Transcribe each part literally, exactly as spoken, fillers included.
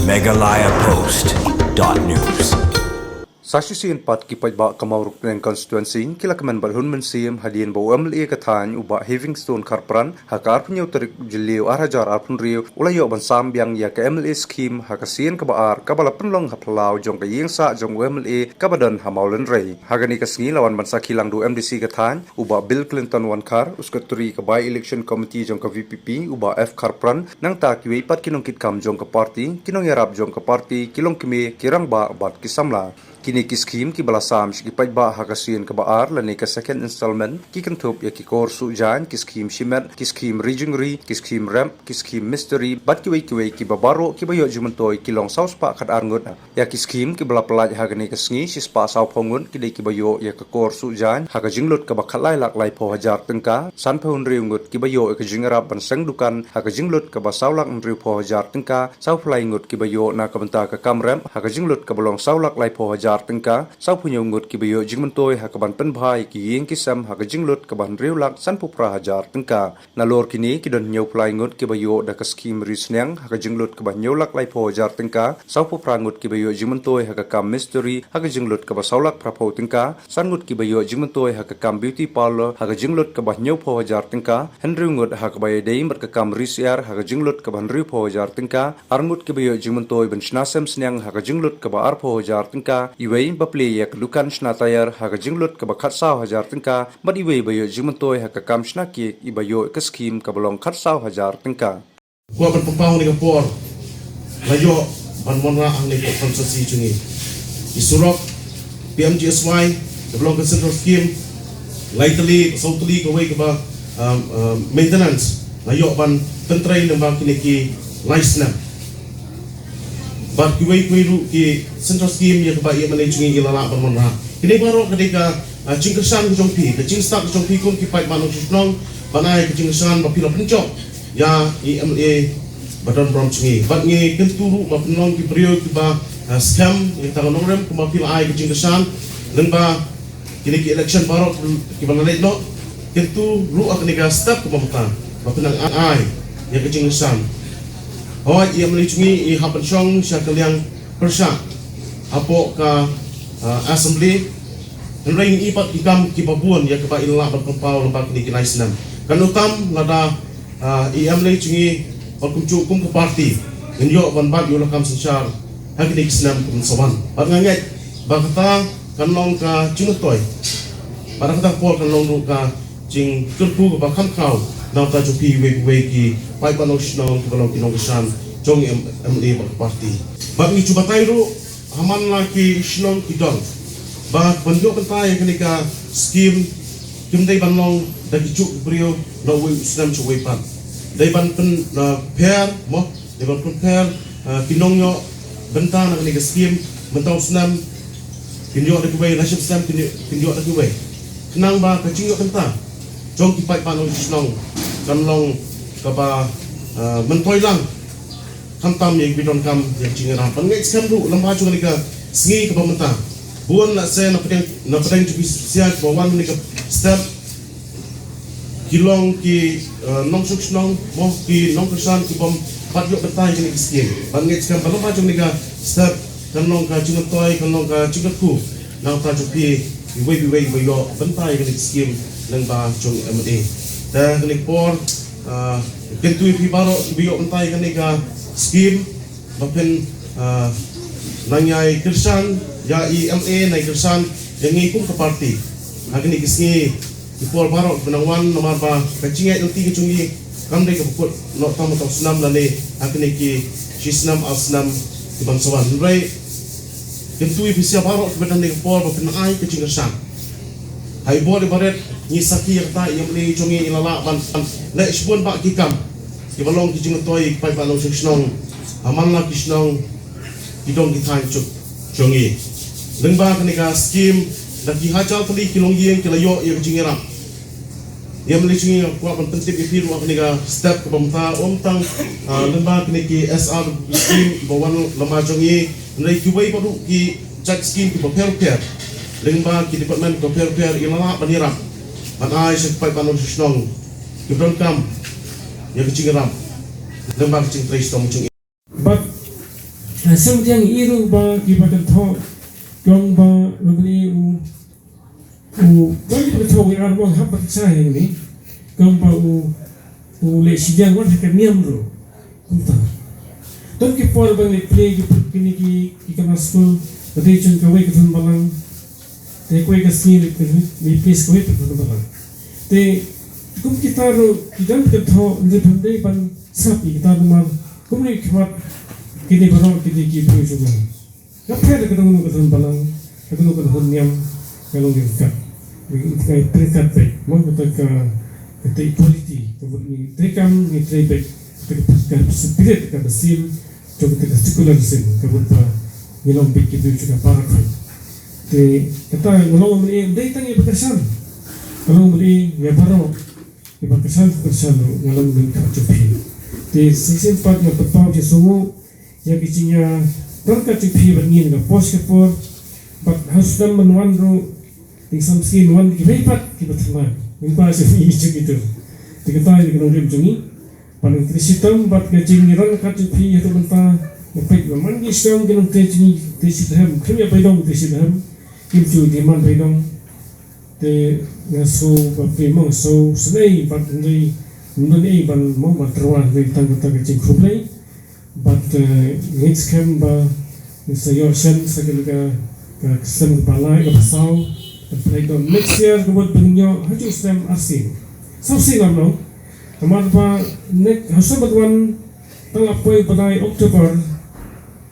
Meghalaya Post dot news. Sa shisien pat ki paidbah ka Mawryngkneng constituency ki la kmen bad hun mynsiem hadien ba u M L A ka thaiñ u Bah Heavingstone Kharpran ha ka arphew hynñiew tarik Jylliew ar hajar arphew hynriew u la ïoh ban sam biang ïa ka M L A scheme ha ka sien kaba ar kaba la pynlong ha phyllaw jong ka ïing sah jong u M L A kaba don ha Mawlynrei. Ha kane ka sngi la wan ban sakhi lang da u M D C ka thaiñ u Bah Bill Clinton Wankhar, u Secretary ka By-Election Committee jong ka V P P u Bah F Kharpran, nangta kiwei pat ki nongkitkam jong ka party, ki nongïarap jong ka party, ki longkmie, ki rangbah bad ki samla. Kine ki scheme kiba la sam sha ki paidbah ha ka sien kaba ar lane ka second installment ki kynthup ïa ki kor suh jaiñ, ki scheme shimet, ki scheme ri jingri, ki scheme ramp, ki scheme mistri bad kiwei kiwei kiba baroh kiba ïoh jingmyntoi ki long saw spah khatar ngut. Ïa ki scheme kiba la pyllait ha kane ka sngi, shispah sawphew ngut ki dei kiba ïoh ïa ka kor suh jaiñ ha ka jinglut kaba khatlai lak laiphew hajar tyngka, sanphew hynriew ngut kiba ïoh ïa ka jingïarap ban seng dukan ha ka jinglut kaba saw lak hynriewphew hajar tyngka, sawphew lai ngut kiba ïoh na ka bynta ka kam ramp ha ka jinglut kaba long saw lak laiphew hajar tyngka, sawphew hynñiew ngut kiba ïoh jingmyntoi ha kaban pynbha ïa ki ïing ki sem ha ka jinglut kaba hynriew lak sanphew phra hajar tyngka. Nalor kine ki don hynñiewphew lai ngut kiba ïoh da ka scheme ri sniang ha ka jinglut kaba hynñiew lak laiphew hajar tyngka, sawphew phra ngut kiba ïoh jingmyntoi ha ka kam mistri ha ka jinglut kaba saw lak phraphew tyngka, san ngut kiba ïoh jingmyntoi ha ka kam beauty parlour ha ka jinglut kaba hynñiewphew hajar tyngka, hynriew ngut ha kaba ïadei bad ka kam ri syiar ha ka jinglut kaba hynriewphew hajar tyngka, ar ngut kiba ïoh jingmyntoi ban shna sem sniang ha ka jinglut kaba arphew hajar tyngka, iwei ba plie ïa ka dukan shna tyre ha ka jinglut kaba khatsaw hajar tyngka, bad iwei ba ïoh jingmyntoi ha ka kam shna cake iba ïoh ka scheme kaba long khatsaw hajar tyngka. Kwah ban pynpaw ha kane ka por la ïoh ban wanrah ha kane ka constituency jong ngi. I surok P M G S Y kaba long ka central scheme, lai tylli, saw tylli kawei kaba, um, um, maintenance la ïoh ban pyntrei lyngba kine ki lai snem. Bad kiwei kiwei ruh ki central scheme ïa kaba i M L A jong ngi i la lah ban wanrah. Kine baroh ka dei ka, ah, jingkyrshan ka jong phi, ka jingstad ka jong phi kum ki paidbah nongshong shnong, ban ai ka jingkyrshan ba phi la pynjop ïa i M L A ba don burom jong ngi. Bad ngi kyntu ruh ba pynlong ki briew kiba, ah, skhem ïa kata ka nongrim kumba phi la ai ka jingkyrshan lyngba kine ki election baroh kiba la leit noh, kyntu ruh ha kane ka step kaba mynta ba phin nang ai ïa ka jingkyrshan. Hooid, i M L A jong ngi i hap ban shong sha ka liang pyrshah hapoh ka, ah, assembly. Hynrei ngi i pat ki kam kiba bun ïa kaba i la lah ban pynpaw lyngba kine ki lai snem. Kan ym tam lada, ah, i M L A jong ngi bad kumjuh kum ka party ngin ïoh ban bat ïa u lakam synshar ha kine ki snem kiban sa wan. Bad nga ngeit ba kata kan long ka jingmyntoi, bad ha kata ka por kan long ruh ka jingkyrkhu kaba kham khraw na ka bynta jong phi iwei pa iwei ki paidbah nongshong shnong kiba long ki nongkyrshan jong i M-, M L A bad ka party. Bad ngi ju batai ruh ha man la ki shnong ki don ba ban ïoh bynta ïa kane ka scheme kim dei ban long da ki juh ki briew na uwei u snem sha uwei pat. Dei ban pyn, ah, pher mo, dei ban pynpher, ah, ki nongïoh bynta na kane ka scheme. Mynta u snem kin ïoh da kiwei, la shiphew snem kin ïoh, kin ïoh da kiwei. Khnang ba ka jingïoh bynta jong ki paidbah nongshong shnong kan long kaba, ah, myntoi lang, khamtam ïa kiba donkam ïa ka jingïarap. Ban ngeit skhem ruh lyngba jong kane ka sngi kaba mynta, bun na se na pdeng, na pdeng jong ki shisha kiba wan ha kane ka step ki long ki, eh, nongshong shnong mo, ki nongkyrshan kibym pat ïoh bynta ïa kane ka scheme. Ban ngeit skhem ba lyngba jong kane ka step kan long ka jingmyntoi, kan long ka jingkyrkhu na ka bynta jong phi iwei pa iwei ba ïoh bynta ïa kane ka scheme lyngba jong M L A. Te ha kane ka por, ah, kyntu ïa phi baroh kiba ïoh bynta ïa kane ka scheme ba phin, ah, nang ïai kyrshan ïa i M L A, nang ïai kyrshan ïa ngi kum ka party ha kine ki sngi ki por baroh kiba nang wan, namar ba ka jingïaid lynti ka jong ngi kam dei kaba kut noh tang mynta u snem lane ha kine ki shi snem ar snem kiban sa wan. Hynrei kyntu ïa phi sha baroh kiba don ha kane ka por ba phin ai ka jingkyrshan. Ha i bor i barit ngi sakhi ïa kata, i M L A jong ngi i la lah ban, ban leh shibun bah ki kam kiba long ki jingmyntoi ïa ki paidbah nongshong shnong ha man la ki shnong ki dong ki thaiñ jong ngi. Lyngba kane ka scheme da ki hajar tylli ki longïing ki la ïoh ïa ka jingïarap. I M L A jong ngi nga kwah ban pyntip ïa phi ruh ha kane ka step kaba mynta, ym tang, ah, lyngba kine ki S R scheme ba wan lyngba jong ngi, hynrei kiwei pat ruh ki jait scheme kiba pher pher lyngba ki department kiba pher pher i la lah ban ïarap ban ai sha ki paidbah nongshong shnong kiba donkam ïa ka jingïarap lyngba ka jingtrei shitom jong ngi. Bad Sngewthuh ïa i ruh ba ki ba kynthoh, kong ba, ba beli u, u, ba ki ba kynthoh u ar bong hap ba kynthoh ïa ni, kong ba u, u leh shidiang wan ha ka niam ruh. Kumta. Don ki por ba ngi play ki, ki, ki, ki kamra skul, ba dei jong kawei ka thon balang, te kawei ka sngi ngi, ngi play kawei ka thon balang. Te, kum kita ruh, ki don ki kynthoh, ngi pynbeit ban sngap ïa kita namar, kum ngi khmat, kine baroh, kine ki briew jong nga. Nga phet da kano kano ka thon balang, da kano kano ka thon niam, nga long ryngkat. Nga pynkat beit, mo kata ka, kata equality, ka mut ngi treikam, ngi trei beit, kata ka, ka spirit, ka mynsiem, jong kata ka secularism, ka mut ba ngi long beit ki briew jong ka para khun. Te, kata nga long mynta, ym dei tang ïa ba kyrshan. Nga long mynta ïa baroh, ïa ba kyrshan, kyrshan ruh, nga long ryngkat jong phi. Te, shisien pat nga pynpaw jingsngewnguh, ïa ki jingïadon ka jong phi bad ngi na ka por sha ka por, bad ha u snem ban wan ruh, dang sam shisien wan kiwei pat kiba thymmai. Ngim kwah shisien ïa ki jingïadon. Te kata ïa ka nongrim jong ngi. Bad ngi trei shitom bad ka jingïadon ka jong phi ïa ka bynta. Nga peit ba man ki shnong ki nongtrei jong ngi trei shitom. Kim ïa bai dong trei shitom. Kim ju dei man bai dong. Te nga sngew ba phi mo sngew sngewsynei bad ngi ym don ei ban mo ban tyrwa ngi tang kata ka jingkhublei. Bad, eh, ngin skhem ba ngin sa ïoh shen sa kane ka, ka snem kaba lai kaba saw. Bad pynlait noh next year ka mut ba ngin ïoh ha ju snem arsien. Saw sien lam long. Namar ba next ha snem ba wan tang la poi ba dei October.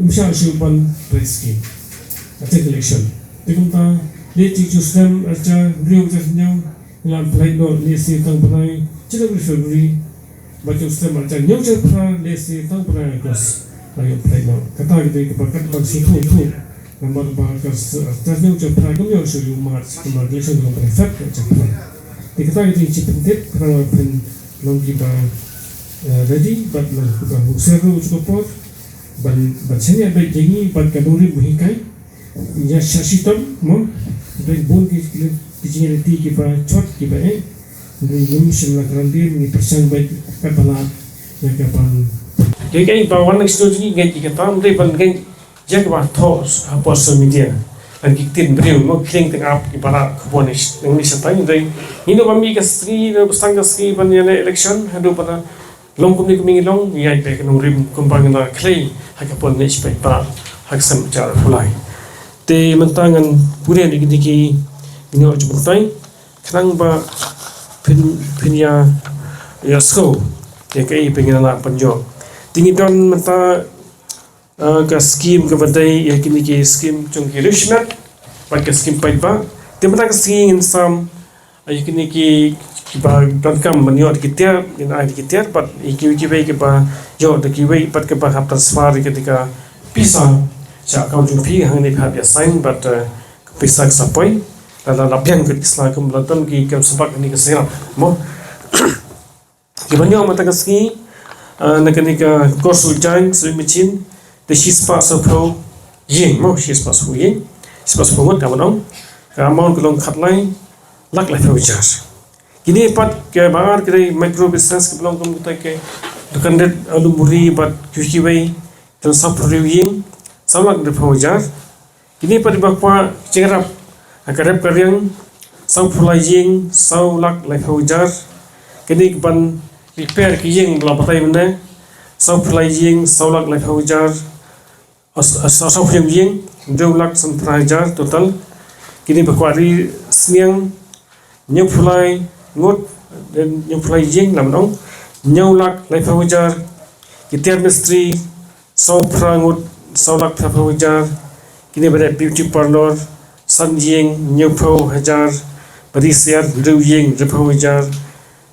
Ym shah shuh ban trei skim. Attend election. Te kumta leit ju ju snem arja hynriew arja hynñiew. Ngi la pynlait noh lehse tang bnai January February. Bad ju snem arja hynñiew arja phra lehse tang bnai August. La ïoh pynlait noh. Kata ka dei kaba kat ban sngewthuh. Namar ba ka s-, arja hynñiew arja phra kam ïoh shuh ïa u March, namar election ka long bnai Feb arja phra. Te kata ka dei ka jingpyntip, khnang ba phin long kiba, eh, ready, bad long kiba husiar ruh ha ka por. Ban, ban shaniah beit ïa ngi bad ka nongrim ba hikai. Ïa sha shitom mo. Dei bun ki, ki, ki jingïalehti kiba jot kiba eh. Dei ngim shym la kren dei ngi pyrshang beit katba lah ïa ka ban. Dei ka ba wan next door jong ngi ngeit ïa kata dei ban ngeit ïa kaba thoh hapoh social media. Lane ki ktien briew mo khlem tang ap kiba lah khubor ni nang ni shatai dei. Ngi no ba mih ka sngi no ba sdang ka sngi ban ïaleh election haduh ba na long kumne kumne ngi long, ngi ïaid beit ka nongrim kumba ngi la khlei ha ka por ne shi paidbah ha ka sem arhajar arphew lai. Te mynta ngan pule ïa kine ki ngi ïoh jingmyntoi khnang ba phin, phin ïa, ïa sngew ïa kaei ba ngi la pynïoh. Te ngi don mynta, eh, ka skim kaba dei ïa kine ki skim jong ki riew shimet bad ka skim paidbah. Te mynta ka sngi ngin sam ïa kine ki, kiba donkam ban ïoh da ki tiar, ngin ai da ki tiar, bad ïa kiwei kiwei kiba ïoh da kiwei, bad kiba hap transfer ïa kata ka pisa sha account jong phi, hangne phi hap ïa sign, bad, eh, ka pisa ka sa poi, la, la, la biang ka pisa kum la don ki kam sabak kane ka syrap, mo. Kiba ïoh mynta ka sngi, ah, na kane ka course u jaiñ sewing machine, te shispah sawphew ïing, mo, shispah sawphew ïing, shispah sawphew ngut, ka ban ong, ka amount ka long khatlai lak laiphew hajar. Kine pat kiba ar ki dei micro business kiba long kum kita ki dukan rit, alu muri bad kiwei kiwei, te sawphew hynriew ïing, saw lak laiphew hajar. Kine pat kiba kwah jingïarap ha ka rep ka riang, sawphew lai ïing, saw lak laiphew hajar. Kine ki ban repair ki ïing ba la batai mynne, sawphew lai ïing, saw lak laiphew hajar. As-, as-, sawphew ïing, hynriew lak sanphew phra hajar total. Kine ba kwah ri sniang, hynñiewphew lai ngut, hynñiewphew lai ïing, la ban ong, hynñiew lak laiphew hajar. Ki tiar mistri, sawphew phra ngut, saw lak phraphew hajar. Kine ba dei beauty parlour, san ïing, hynñiewphew hajar. Ba ri siar, hynriew ïing, hynriewphew hajar.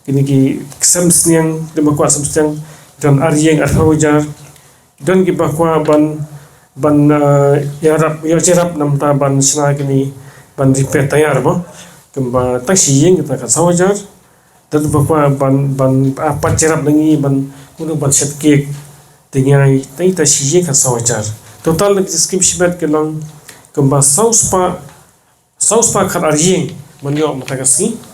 Kine ki sem sniang, kine ba kwah sem sniang, don ar ïing, arphew hajar. Don kiba kwah ban, ban, eh, ïarap, ïoh jingïarap na bynta ban shna kine ban repair tyre mo. Kumba tang shi ïing kata ka saw hajar. Don kiba kwah ban, ban, ah, pat jingïarap na ngi ban, kumno ban shet cake. Te ngi ai, tang ita shi ïing ka saw hajar. Total na ki skim shimet ki long kumba saw spah saw spah khat ar ïing ban ïoh mynta ka sngi.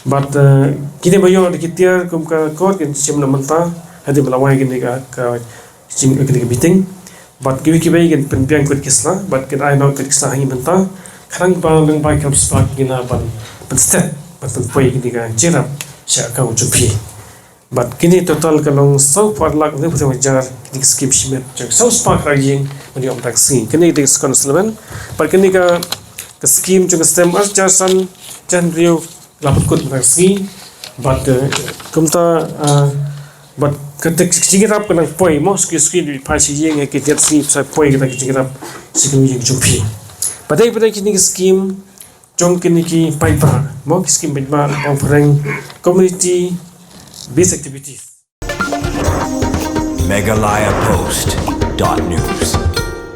Bad, eh, kine ba ïoh da ki tiar kum ka kor kin shim na mynta hadien ba la wai kine ka, ka jing, kine ka meeting. Bad kiwei kiwei kin pynbiang kut ki sla, bad kin ai noh kut ki sla ha ngi mynta. Khnang ba lyngba ki hynriew spah ki na ban pynstet, ban pynpoi kine ka jingrap sha account jong phi. Bad kine total ka long saw phew ar lak hynñiew phew saw hajar, kine ki skim shimet jong saw spah ki ïing ban ïoh mynta ka sngi. Kine ki dei ki skim settlement. Bad kine ka, ka skim jong ka stem ar hajar san, jan riu, la pynkut mynta ka sngi. Bad, eh, kumta, eh, bad kata ka jingrap ka nang poi mo, suki suki dei phai sha ïing, eh, ki ïat sngi sa poi kata ka jingrap sha ki ïing jong phi. Bad dei, bad dei kine ki skim jong kine ki paidbah mo, ki skim paidbah, ong phareng, community based activities. Meghalaya Post dot news.